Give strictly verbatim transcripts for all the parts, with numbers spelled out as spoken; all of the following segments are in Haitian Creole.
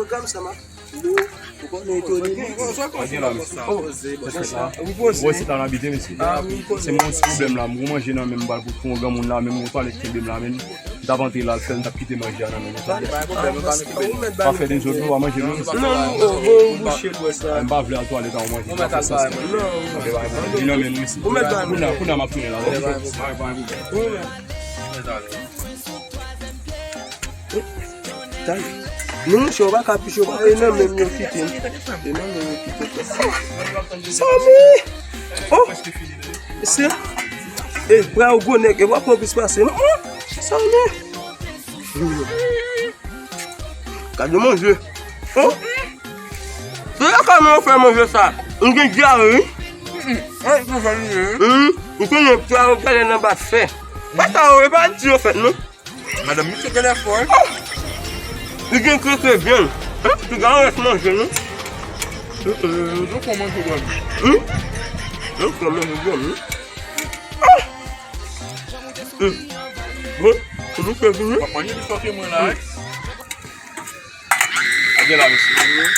Kòm sa, ma. Ou konnen Tony Mix. Mwen gen la, mesye. Oh, se sa. Ou poze. Mwen se ta n abite, mesye. Ah, ou poze. Se mwen ti pwoblèm la. Mwen manje nan menm bal pou yon granmoun la, menm yon twalèt kenbe m la, menm. M t ap antre la, l fè m t ap kite manje a nan menm. Pa gen pwoblèm, pa gen pwoblèm. Pa fè dezòd, nou pa manje, non. Non, non, oh, oh, bouche dwèt sa. M pa vle al twalèt a manje. Mwen mèt al bay mwen. Non. Ok, pa gen pwoblèm. Vin nan men nou, mesye. Ou mèt bay mwen. Kounye a, kounye a m ap tounen la, ok? Bay mwen. Ou mèt. Mwen ale. Tande. Non, monchè, ou pa ka piche, ou pa, e nan menm yo kite m. E nan menm yo kite m. Samy! Oh! Se, e, bra ou gwo nèg, e w ap pran plis pase m. Oh! Samy! Gade manje. Oh! Se la kòman yo fè manje sa. M gen dyare, wi. Hum, m konnen pwa yo genlè nan bat fè. Pa sa yo, e pa di yo fèt, non. Madanm misye genlè fò, wi. Li gen kreke vyann. Hein? Piga yon rès manje, non. Hum, hum. Yo fò manje dòmi. Hum? Yo fò manje dòmi. Ah! Hum. Bon, se nou fè vini. W ap manje plis pase mwen la, wi. Gade la, mesye.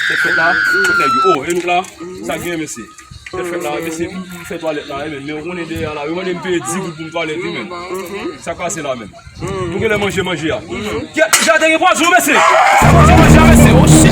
Se fèt la, tout nèg yo. Oh, e nou la? Sa gen, mesye? Se fèt la, mesye, m fè twalèt la, e men, men ou konnen dèyè a la, yo mande m peye dis goud pou m twalèt, wi, men. Sa k pase la, menm? Nou genlè manje manje a. Kèt, jaden gen pwazon, mesye. Sa manje manje a, mesye. Oh, shit.